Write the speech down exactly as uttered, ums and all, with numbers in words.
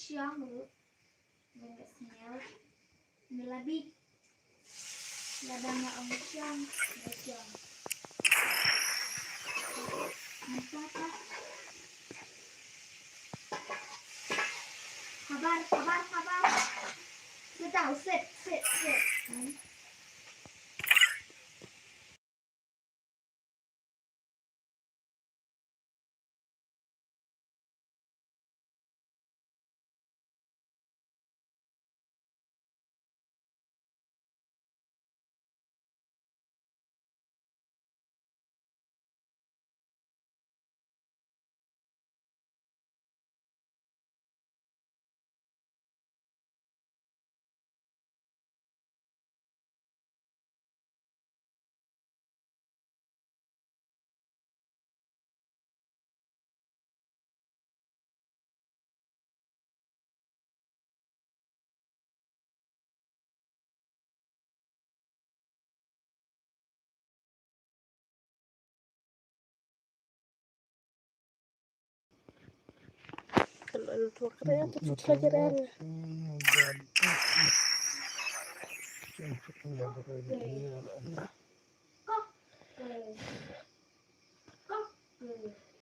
Siang lu. Ngan ka sniaw. Ni la bit. Lada nga ong siang, nga siang. Ngan papa. Khabar, khabar, khabar. Sit down, sit, sit, sit. Hmm.